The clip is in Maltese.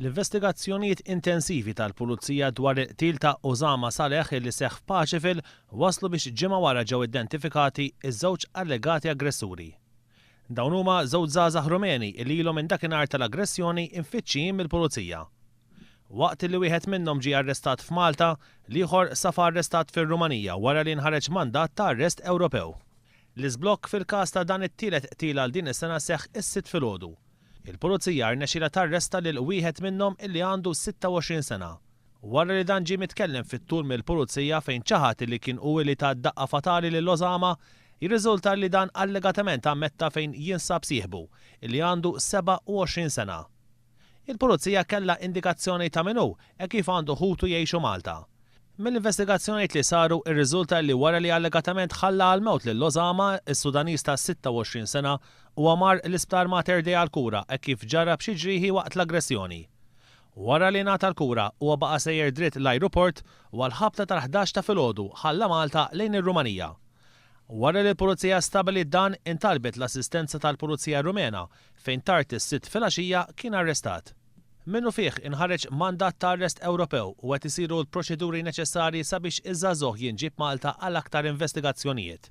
L-investigazzjonijiet intensivi tal-Pulizija dwar il-qtil ta' Osama Saleh li seħħ f'Paceville waslu biex ġimgħa wara ġew identifikati ż-żewġ allegati aggressuri. Dawn huma żewġ żgħażagħ Rumeni li ilhom minn dakinhar tal-aggressjoni mfittxijin mill-Pulizija. Waqt li wieħed minnhom ġie arrestat f'Malta, l-ieħor safa arrestat fir-Rumanija wara li nħareġ mandat ta' arrest Ewropew. L-iżblokk fil-każ ta' dan it-tielet qtil għal din is-sena seħħ is-Sibt filgħodu. Il-Pulizija rnexxielha tarresta lil wieħed minnhom illi għandu 26 sena. Wara li dan ġie mitkellem fit-tul mill-Pulizija fejn ċaħad illi kien hu illi ta d-daqqa fatali lil Osama, jirriżulta li dan allegatament ammetta fejn jinsab sieħbu, illi għandu 27 sena. Il-Pulizija kellha indikazzjoni ta' min hu hekk kif għandu ħutu jgħixu Malta. Mill-investigazzjonijiet li saru irriżulta li wara li allegatament ħalla għall-mewt lil Osama, is-Sudaniż ta' 26 sena, huwa mar l-Isptar Mater Dei għall-kura hekk kif ġarrab xi ġrieħi waqt l-aggressjoni. Wara li ngħata l-kura, huwa baqa' sejjer dritt l-ajruport u għall-ħabta tal-11 ta' filgħodu ħalla Malta lejn ir-Rumanija. Wara li l-Pulizija stabbiliet dan, intalbet l-assistenza tal-Pulizija Rumena fejn tard is-Sibt filgħaxija kien arrestat. Minnufih inħareġ mandat ta' arrest Ewropew u qed isiru l-proċeduri neċessarji sabiex iż-żagħżugħ jinġieb Malta għal aktar investigazzjonijiet.